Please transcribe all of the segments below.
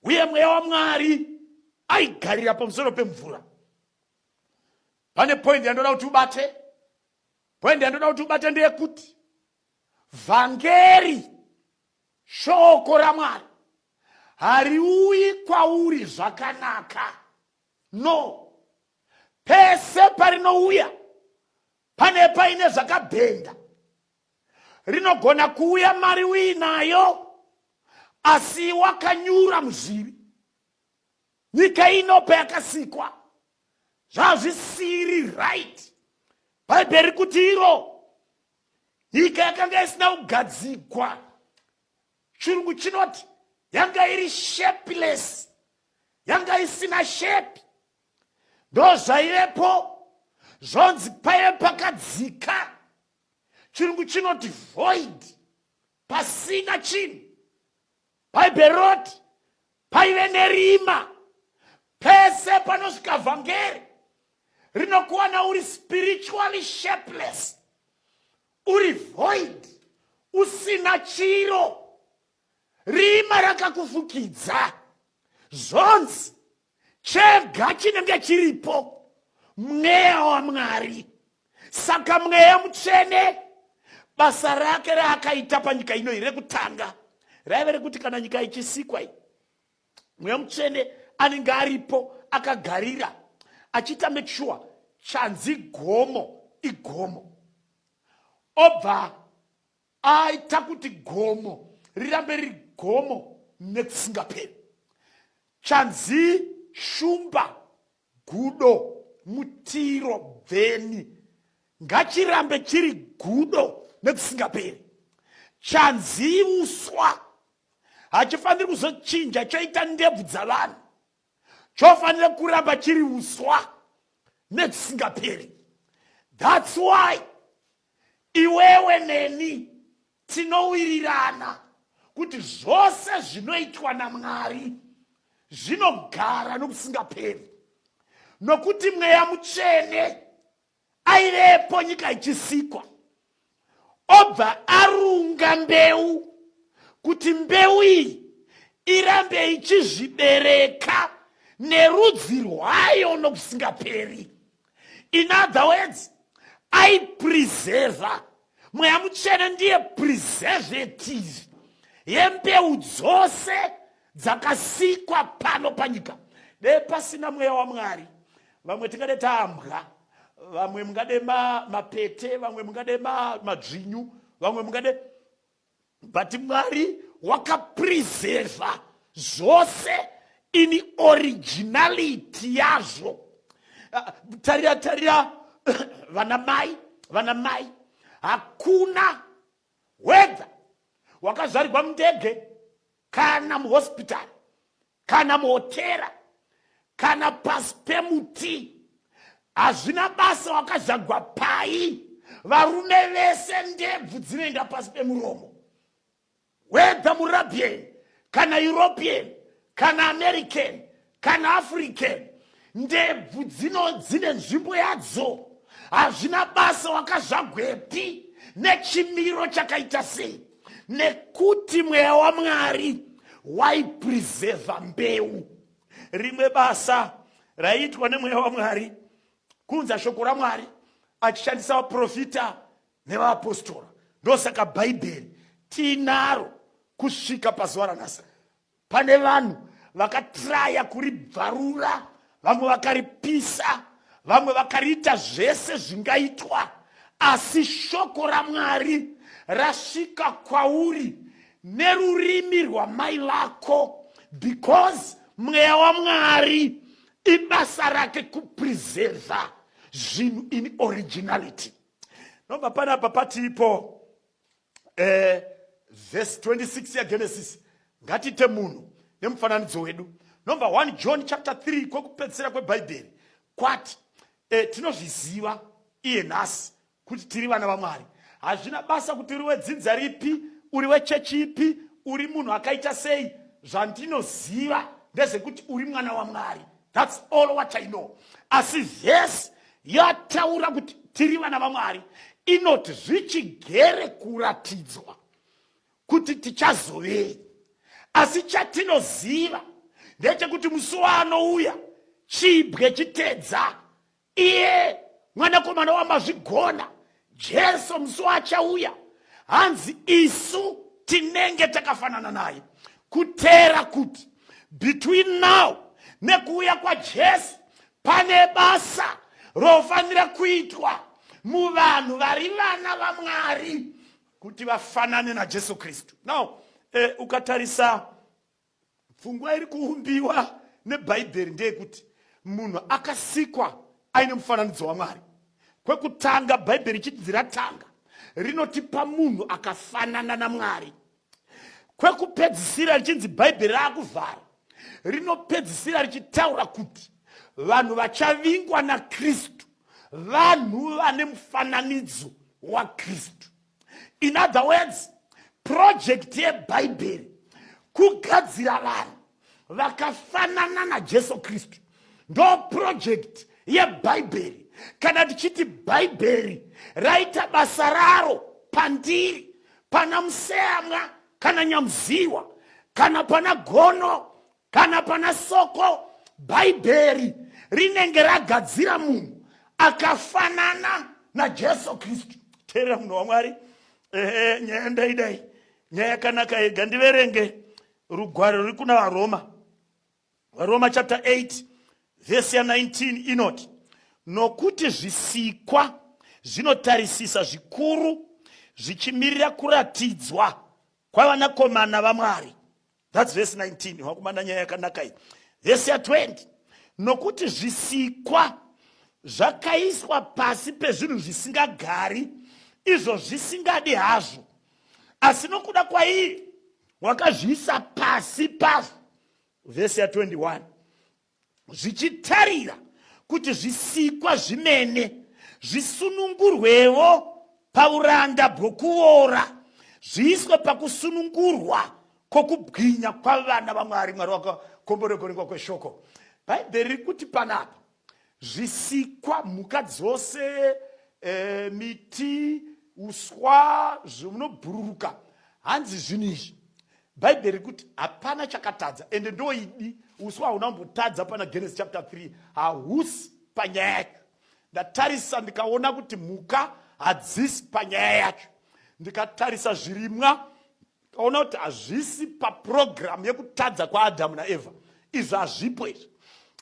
Uye mweya waMwari aigarira pamusoro pemvura. Pane point yandoda kuti ubate. Point yandoda kuti ubate ndeyekuti vhangeri, shoko raMwari, hariuyi kwauri zvakanaka. No, pese parinouya pane paine zvakabhenda. Rinogona kuuya mari uinayo, asi wakanyura muzvivi. Nyika ino payakasikwa zvazvisiri right. Bhaibheri kuti iro nyika yakanga isina kugadzikwa. Chirungu chinoti yanga iri shapeless, yanga isina shape. Ndozvaivepo, zvonzi paive pakadzika. Chirungu chinoti void, pasina chinhu. Bhaibheri roti paive nerima. Pese panosvika vhangeri rinokuwana uri spiritually shapeless, uri void, usina chiro, rima rakakufukidza. Zvonzi chega chinenge chiripo mweya waMwari. Saka mweya mutsvene basa rake raakaita panyika ino rekutanga raive rekuti kana nyika ichisikwa iyi, mweya mutsvene anenge aripo akagarira achiita make sure chanzi gomo igomo, obva aita kuti gomo rirambe riri gomo nekusingaperi. Chanzi shumba, gudo, mutiro, bveni, ngachirambe chiri gudo nekusingaperi. Chanzi uswa hachifaniri kuzochinja choita ndebvu dzavanhu, chofanira kuramba chiri uswa nekusingaperi. That's why iwewe neni tinowirirana kuti zvose zvinoitwa naMwari zvinogara nokusingaperi, nokuti mweya mutsvene aivepo nyika ichisikwa, obva arunga mbeu kuti mbeu iyi irambe ichizvibereka nerudzi rwayo nokusingaperi. In other words, aipreserva. Mweya mutsvene ndiye preservative yembeu dzose dzakasikwa pano panyika. Dei pasina mweya waMwari, vamwe tingade taambwa, vamwe mungade mapete, vamwe mungade madzvinyu, vamwe mungade, but Mwari wakapreserva zvose in originality yazvo. Tarira, tarira vana mai, vana mai, hakuna whether wakazvarirwa mundege kana muhospitari kana muhotera kana pasi pemuti, hazvina basa wakazvagwa pai, varume vese ndebvu dzinoenda pasi pemuromo. Whether murabian kana European kana American kana African, ndebvu dzino dzine nzvimbo yadzo. Hazvina basa wakazvagwepi nechimiro chakaita sei, nekuti mweya waMwari waipreserva mbeu. Rimwe basa raiitwa nemweya waMwari kuunza shoko raMwari achishandisa vaprofita nevaapostora. Ndosaka Bhaibheri tiinaro kusvika pazuva ranhasi. Pane vanhu vakatraya kuribvarura, vamwe vakaripisa, vamwe vakariita zvese zvingaitwa, asi shoko raMwari rasvika kwauri nerurimi rwamai vako, because mweya waMwari ibasa rake kupreserva zvinhu in originality. Nobva panapa patipo verse 26 yaGenesis, ngatiite munhu nemufananidzo wedu. Nobva 1 John chapter 3 kwekupedzisira kweBhaibheri kwati tinozviziva iye nhasi kuti tiri vana vaMwari. Hazvina basa kuti uri wedzinza ripi, uri wechechi ipi, uri munhu akaita sei, zvandinoziva ndezvekuti uri mwana waMwari. That's all what I know. Asi vhesi yataura kuti tiri vana vaMwari inoti zvichigere kuratidzwa kuti tichazovei, asi chatinoziva Ndechekuti musi waanouya chibwe chitedza iye mwanakomana wamazvigona Jesu musi waachauya, hanzi isu tinenge takafanana naye. Kuteera kuti between now nekuuya kwaJesu pane basa rofanira kuitwa muvanhu vari vana vaMwari kuti vafanane naJesu Kristu. Now ukatarisa pfungwa iri kuumbiwa neBhaibheri ndeyekuti munhu akasikwa aine mufananidzo waMwari. Kwekutanga Bhaibheri richiti ratanga rinotipa munhu akafanana naMwari. Kwekupedzisira richinzi Bhaibheri raakuvhara rinopedzisira richitaura kuti vanhu vachavingwa naKristu vanhu vane mufananidzo waKristu. In other words, project yeBhaibheri kugadzira vanhu vakafanana naJesu Kristu. Ndo project yeBhaibheri. Kana tichiti Bhaibheri raita basa raro pandiri, pana Museyamwa kana Nyamziwa kana pana Gono kana pana Soko, Bhaibheri rinenge ragadzira munhu akafanana naJesu Kristu. Teerera munhu waMwari, ehe, nyaya ndaidai, nyaya yakanaka yega. Ndiverenge rugwaro ruri kuna vaRoma, VaRoma chapter 8 vhesi ya 19 inoti, nokuti zvisikwa zvinotarisisa zvikuru zvichimirira kuratidzwa kwavanakomana vaMwari. That's verse 19. Wakumana nyaya yakanaka iyi. Verse ya 20. Nokuti zvisikwa zvakaiswa pasi pezvinhu zvisingagari, izvo zvisingadi hazvo, asi nokuda kwaiye wakazviisa pasi pazvo. Verse ya 21. Zvichitarira kuti zvisikwa zvimene zvisunungurwewo pauranda bwokuvora, zviiswe pakusunungurwa kwokubwinya kwavana vaMwari. Mwari wakakomborekorengwa kweshoko. Bhaibheri riri kuti panapa zvisikwa, mhuka dzose, miti, uswa, zvinobhururuka, hanzi zvinhu izvi Bhaibheri rikuti hapana chakatadza, ende ndoidi uswa hauna kumbotadza pana Genesis chapter 3, hahusi panyaya yacho. Ndatarisa ndikaona kuti mhuka hadzisi panyaya yacho, ndikatarisa zvirimwa ndikaona kuti hazvisi paprogramu yekutadza kwaAdhamu naEvha, izvi hazvipo izvi.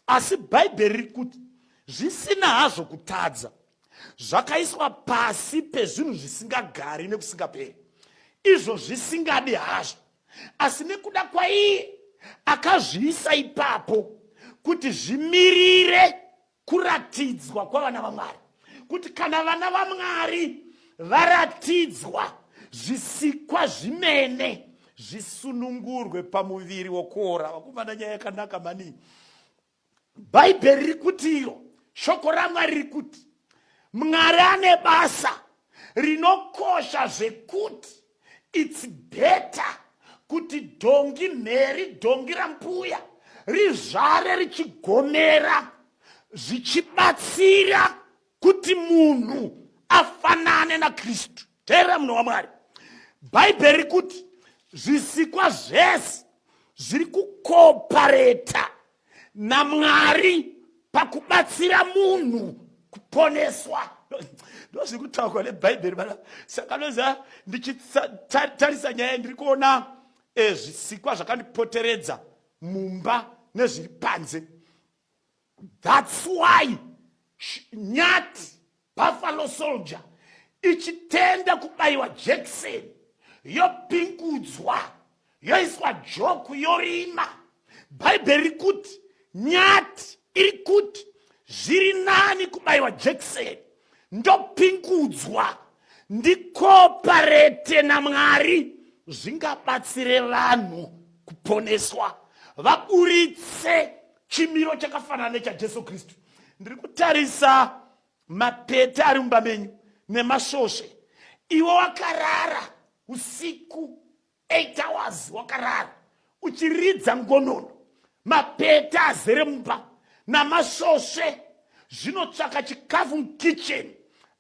Asi Bhaibheri riri kuti zvisina hazvo kutadza zvakaiswa pasi pezvinhu zvisingagari nekusingaperi, izvo zvisingadi hazvo, asi nekuda kwaiye akazviisa ipapo kuti zvimirire kuratidzwa kwavana vaMwari, kuti kana vana vaMwari varatidzwa, zvisikwa zvimene zvisunungurwe pamuviri wokuora. Vakomana, nyaya yakanaka mani. Bhaibheri riri kuti iro shoko raMwari riri kuti Mwari ane basa rinokosha zvekuti it's better kuti dhongi mheri, dhongi rambuya rizvare richigomera, zvichibatsira kuti munhu afanane naKristu. Teerera munhu waMwari, Bhaibheri riri kuti zvisikwa zvese zviri kukopareta naMwari pakubatsira munhu kuponeswa. Ndozviri kutaurwa neBhaibheri bana. Saka noziva, ndichitarisa nyaya ndiri kuona zvisikwa zvakandipoteredza mumba nezviri panze. That's why nyati Buffalo Soldier ichitenda kubayiwa jekiseni, yopingudzwa, yoiswa joku, yorima. Bhaibheri riri kuti nyati iri kuti zviri nani kubayiwa jekiseni ndopingudzwa ndikoparete naMwari, zvingabatsire vanhu kuponeswa, vaburitse chimiro chakafanana nechaJesu Kristu. Ndiri kutarisa mapete ari mumba menyu nemasvosve. Iwe wakarara usiku 8 hours, wakarara uchiridza ngonono, mapete azere mumba namasvosve, zvinotsvaka chikafu mukitchen,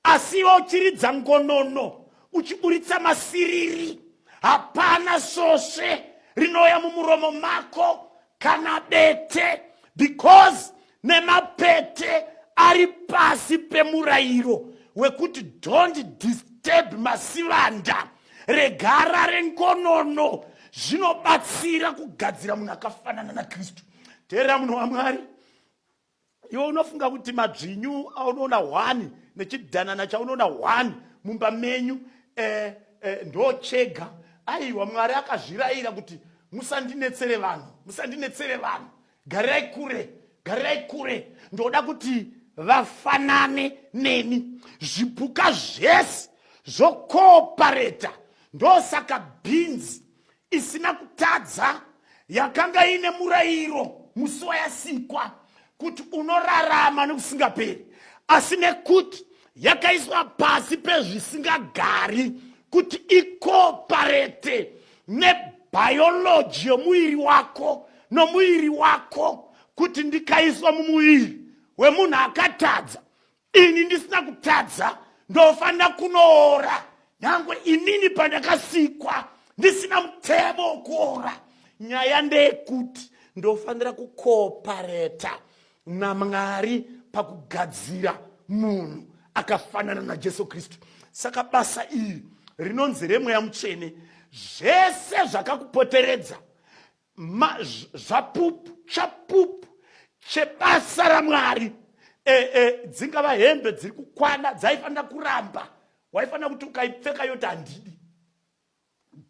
asi iwe uchiridza ngonono uchiburitsa masiriri, hapana svosve rinouya mumuromo mako. kana bete because nemapete ari pasi pemurayiro wekuti don't disturb masivanda regara rengonono zvinobatsira kugadzira munhu akafanana nakristu teerera munhu wamwari iwe unofunga kuti madzvinyu aunoona hwani nechidhanana chaunoona hwani mumba menyu eh, eh, ndochega aiwa mwari akazvirayira kuti musandinetsere vanhu musandinetsere vanhu garirai kure garirai kure ndoda kuti vafanane neni zvipuka zvese zvokoopareta ndosaka bhinzi isina kutadza yakanga ine murayiro musi wayasikwa kuti unorarama nekusingaperi asi nekuti yakaiswa pasi pezvisingagari kuti ikoparete nebhayoloji yomuviri wako nomuviri wako kuti ndikaiswa mumuviri wemunhu akatadza ini ndisina kutadza ndofanira kunoora nyange inini pandakasikwa ndisina mutemo wokuora nyaya ndeyekuti ndofanira kukoopareta namwari pakugadzira munhu akafanana najesu kristu saka basa iri rinonzi remweya mutsvene zvese zvakakupoteredza zvapupu chapupu chebasa ramwari e, e, dzingava hembe dziri kukwana dzaifanira kuramba waifanira kuti ukaipfeka yoti handidi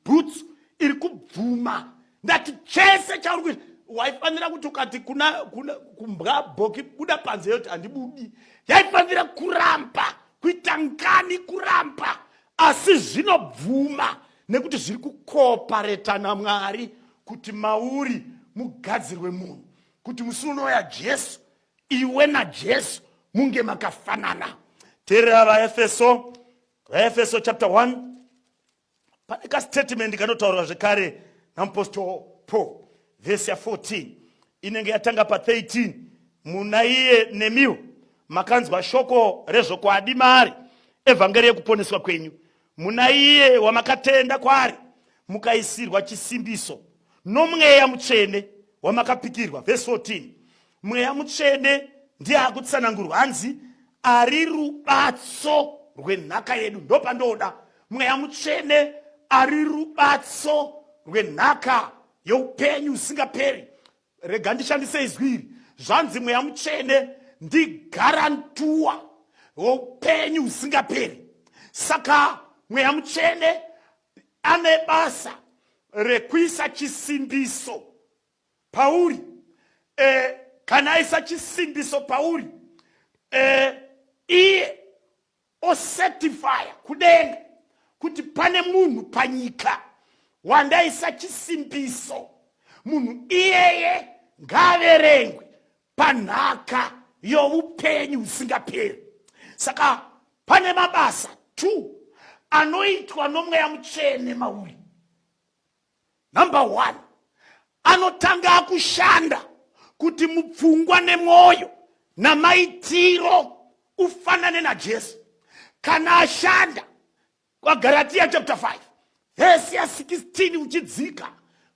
bhutsu iri kubvuma ndati chese chauri kuita waifanira kuti ukati kuna, kuna kumbwa bhoki buda panze yoti handibudi yaifanira kuramba kuita ngani kuramba asi zvinobvuma nekuti zviri kukoopareta namwari kuti mauri mugadzirwe munhu kuti musi unouya jesu iwe najesu munge makafanana teerera vaefeso vaefeso chapter 1 pane kastatement kanotaurwa zvekare namupostle paul vhesi ya14 inenge yatanga pa13 muna iye nemiwo makanzwa shoko rezvokwadi maari evhangeri yekuponeswa kwenyu muna iye wamakatenda kwaari mukaisirwa chisimbiso nomweya mutsvene wamakapikirwa vhesi 14 mweya mutsvene ndiye akutsanangurwa hanzi ari rubatso rwenhaka yedu ndopandoda mweya mutsvene ari rubatso rwenhaka yeupenyu husingaperi rega ndishandise izwi iri zvanzi mweya mutsvene ndigarantuwa weupenyu husingaperi saka mweya mutsvene ane basa rekuisa chisimbiso pauri e, kana aisa chisimbiso pauri e, iye ocertifya kudenga kuti pane munhu panyika wandaisa chisimbiso munhu iyeye ngaaverengwe panhaka youpenyu husingaperi saka pane mabasa two anoitwa nomweya mutsvene mauri Number one, anotanga akushanda kuti mupfungwa nemwoyo namaitiro ufanane naJesu. Kana ashanda kwaGaratiya chapter 5 vhesi ya 16 uchidzika,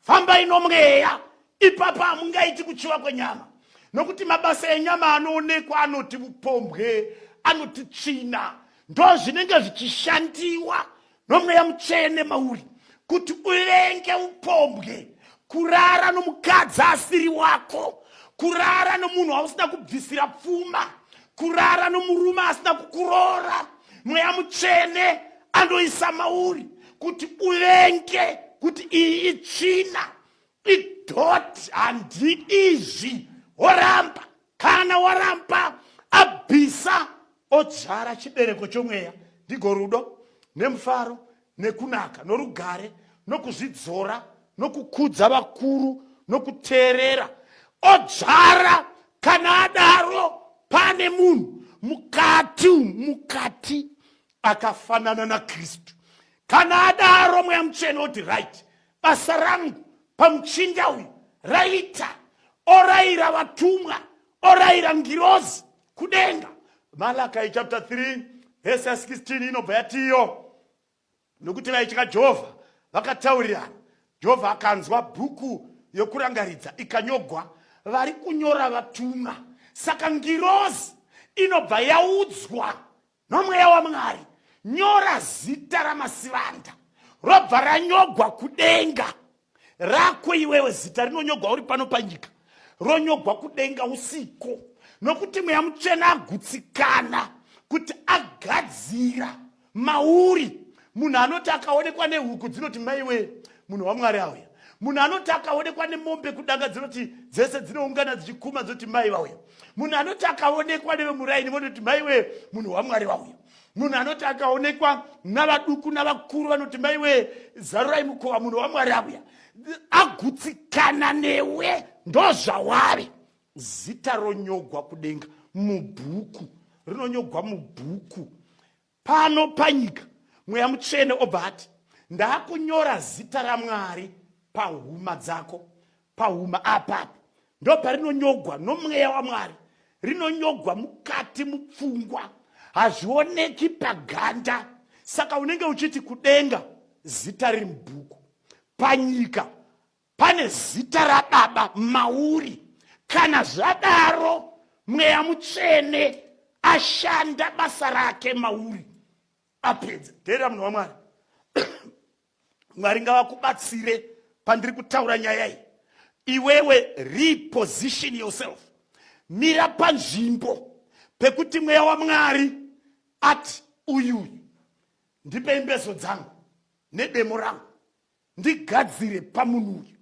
fambai nomweya, ipapa hamungaiti kuchiva kwenyama, nokuti mabasa enyama anoonekwa anoti upombwe, anoti tsvina, ndo zvinenge zvichishandiwa nomweya mutsvene mauri kuti uvenge upombwe kurara nomukadzi asiri wako kurara nomunhu wausina kubvisira pfuma kurara nomurume asina kukuroora mweya mutsvene anoisa mauri kuti uvenge kuti iyi itsvina idhoti handi izvi woramba kana waramba abvisa odzvara chibereko chomweya ndigo rudo nemufaro nekunaka norugare nokuzvidzora nokukudza vakuru nokuteerera odzvara kana adaro pane munhu mukati mukati akafanana nakristu kana adaro mweya mutsvene oti right basa rangu pamuchinda uyu raita oraira vatumwa oraira ngirozi kudenga malakai chapter 3 vhesi ya 16 inobva yatiyo nokuti vaitya jehovha vakataurirana jehovha akanzwa bhuku yokurangaridza ikanyogwa, vari kunyora vatumwa. Saka ngirozi inobva yaudzwa nomweya waMwari, nyora zita raMasivanda, robva ranyogwa kudenga rako iwewe. Zita rinonyogwa uri pano panyika, ronyogwa kudenga usiko, nokuti Mweya Mutsvene agutsikana kuti agadzira mauri munhu anoti akaonekwa nehuku dzinoti, "Maiwe, munhu waMwari auya." Munhu anoti akaonekwa nemombe kudanga dzinoti dzese dzinoungana dzichikuma dzinoti, "Mai vauya." Munhu anoti akaonekwa nevemuraini vanoti, "Maiwe, munhu waMwari vauya." Munhu anoti akaonekwa navaduku navakuru vanoti, "Maiwe, zarurai mukova, munhu waMwari auya." Agutsikana newe, ndozvawave. Zita ronyogwa kudenga mubhuku, rinonyogwa mubhuku pano panyika. Mweya Mutsvene obva ati, "Ndaakunyora zita raMwari pahuma dzako." Pahuma apapo ndo parinonyogwa nomweya waMwari. Rinonyogwa mukati mupfungwa, hazvioneki paganda. Saka unenge uchiti kudenga zita riri mubhuku, panyika pane zita raBaba mauri. Kana zvadaro, Mweya Mutsvene ashanda basa rake mauri, apedza. Teerera, munhu waMwari. Mwari ngavakubatsire pandiri kutaura nyaya iyi. Iwewe reposition yourself, mira panzvimbo pekuti mweya waMwari ati, "Uyuyu, ndipe imbezo dzangu nedemo rangu, ndigadzire pamunhu uyu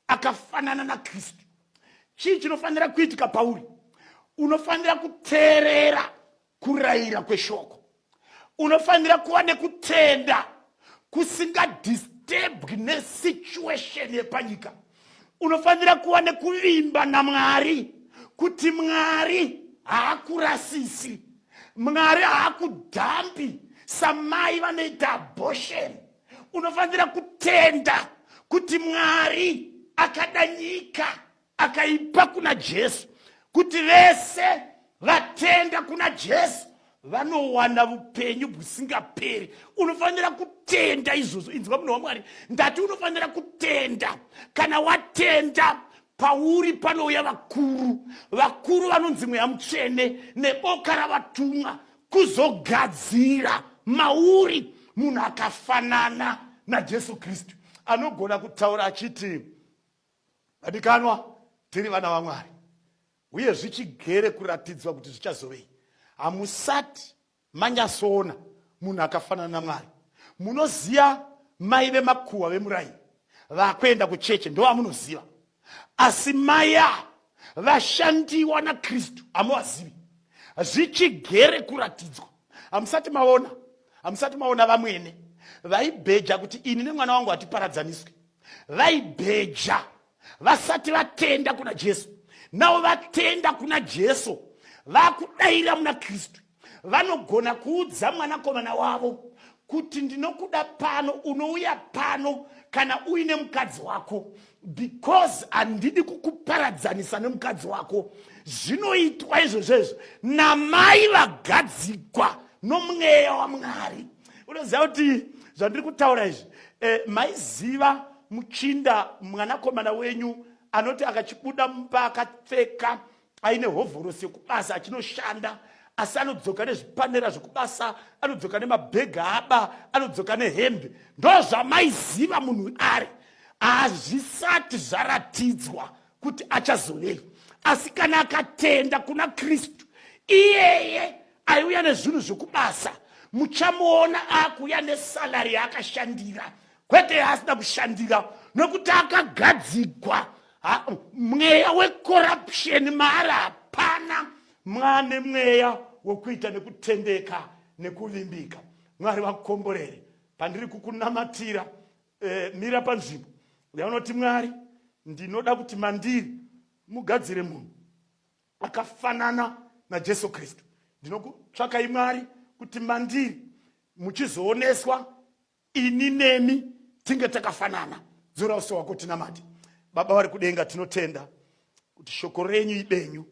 akafanana naKristu." Chii chinofanira kuitika pauri? Unofanira kuteerera kurayira kweshoko. Unofanira kuva nekutenda kusingadisturbwi nesituation yepanyika. Unofanira kuva nekuvimba naMwari kuti Mwari haakurasisi, Mwari haakudhambi samai vanoita abortion. Unofanira kutenda kuti Mwari akada nyika, akaipa kuna Jesu, kuti vese vatenda kuna Jesu vanowana upenyu husingaperi. Unofanira kutenda izvozvo. Inzwa, munhu waMwari, ndati unofanira kutenda. Kana watenda, pauri panouya vakuru vakuru vanonzi Mweya Mutsvene neboka ravatumwa kuzogadzira mauri munhu akafanana naJesu Kristu, anogona kutaura achiti, "Vadikanwa, tiri vana vaMwari, uye zvichigere kuratidzwa kuti zvichazovei." Hamusati manyatsoona munhu akafanana naMwari. Munoziva mai vemakuhwa vemuraini vakuenda kucheche, ndovamunoziva, asi mai ava vashandiwa naKristu hamuvazivi. Zvichigere kuratidzwa, hamusati maona. Hamusati maona vamwene vaibheja kuti, "Ini nemwana wangu hatiparadzaniswi." Vaibheja vasati vatenda kuna Jesu. Navo vatenda kuna Jesu, vakudayira muna Kristu, vanogona kuudza mwanakomana wavo kuti, "Ndinokuda pano, unouya pano kana uine mukadzi wako, because handidi kukuparadzanisa nemukadzi wako." Zvinoitwa izvozvo namai vagadzikwa nomweya waMwari. Unoziva kuti zvandiri kutaura izvi, maiziva muchinda mwanakomana wenyu anoti akachibuda mumba akapfeka aine hovhorosi yekubasa achinoshanda, asi anodzoka nezvipanera zvekubasa, anodzoka nemabhega aba, anodzoka nehembe. Ndo zvamaiziva munhu ari. Hazvisati zvaratidzwa kuti achazovei, asi kana akatenda kuna Kristu, iyeye aiuya nezvinhu zvekubasa muchamuona akuuya nesalary yaakashandira, kwete yaasina kushandira, nokuti akagadzigwa. Mweya wecorruption maari hapana. Mwane mweya wekuita nekutendeka nekuvimbika. Mwari vakukomborere pandiri kukunamatira. Mira panzvimbo yaunoti, "Mwari, ndinoda kuti mandiri mugadzire munhu akafanana naJesu Kristu. Ndinokutsvakai, Mwari, kuti mandiri muchizooneswa ini nemi tinge takafanana." Dzora uso wako tinamate. Baba vari kudenga, tinotenda kuti shoko renyu ibenyu.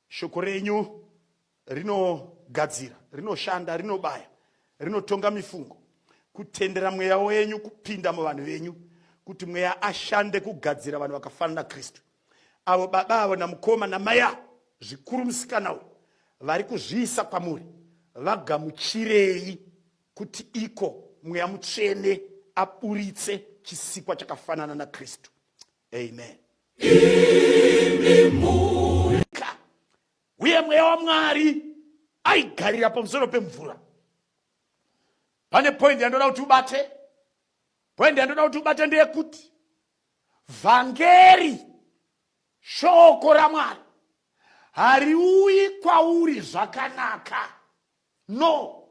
Shoko renyu rinogadzira, rinoshanda, rinobaya, rinotonga mifungo. Kutendera mweya wenyu kupinda muvanhu venyu. kuti mweya ashande kugadzira vanhu vakafanana kristu avo baba avo namukoma namai avo zvikuru musikana uyu vari kuzviisa kwamuri vagamuchirei kuti iko mweya mutsvene aburitse chisikwa chakafanana nakristu amen uye mweya wamwari aigarira pamusoro pemvura pane point yandoda kuti ubate point yandoda kuti ubate ndeyekuti vhangeri shoko ramwari hariuyi kwauri zvakanaka no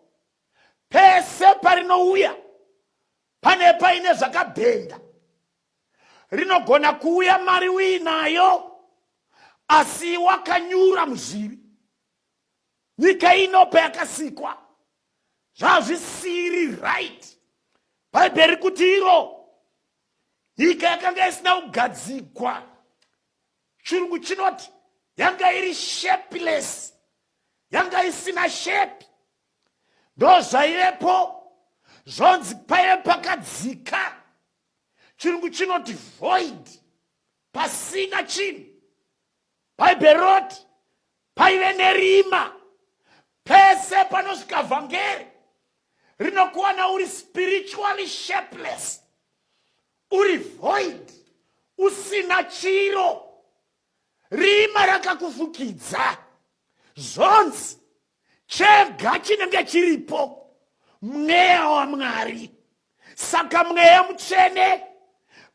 pese parinouya pane paine zvakabhenda rinogona kuuya mari uinayo asi wakanyura muzvivi nyika ino payakasikwa zvazvisiri right bhaibheri kuti iro nyika yakanga isina kugadzikwa chirungu chinoti yanga iri shapeless yanga isina shepi ndozvaivepo zvonzi paive pakadzika chirungu chinoti void pasina chinhu bhaibheri roti paive nerima pese panosvika vhangeri rinokuwana uri spiritually shapeless uri void usina chiro rima rakakufukidza zvonzi chega chinenge chiripo mweya wamwari saka mweya mutsvene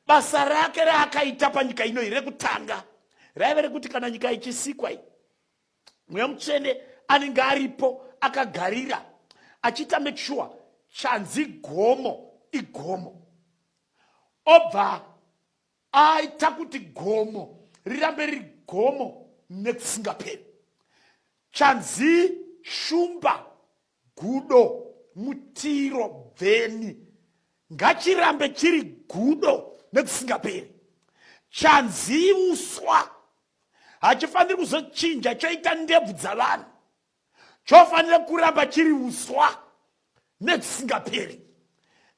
basa rake raakaita panyika ino rekutanga raive rekuti kana nyika ichisikwa iyi mweya mutsvene anenge aripo akagarira achiita make sure chanzi gomo igomo obva aita kuti gomo rirambe riri gomo nekusingaperi chanzi shumba gudo mutiro bveni ngachirambe chiri gudo nekusingaperi chanzi uswa hachifaniri kuzochinja choita ndebvu dzavanhu chofanira kuramba chiri uswa nekusingaperi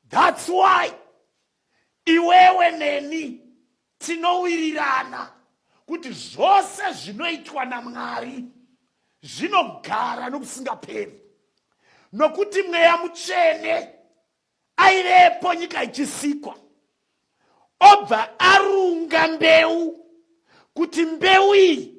thats why iwewe neni tinowirirana kuti zvose zvinoitwa namwari zvinogara nokusingaperi nokuti mweya mutsvene aivepo nyika ichisikwa obva arunga mbeu kuti mbeu iyi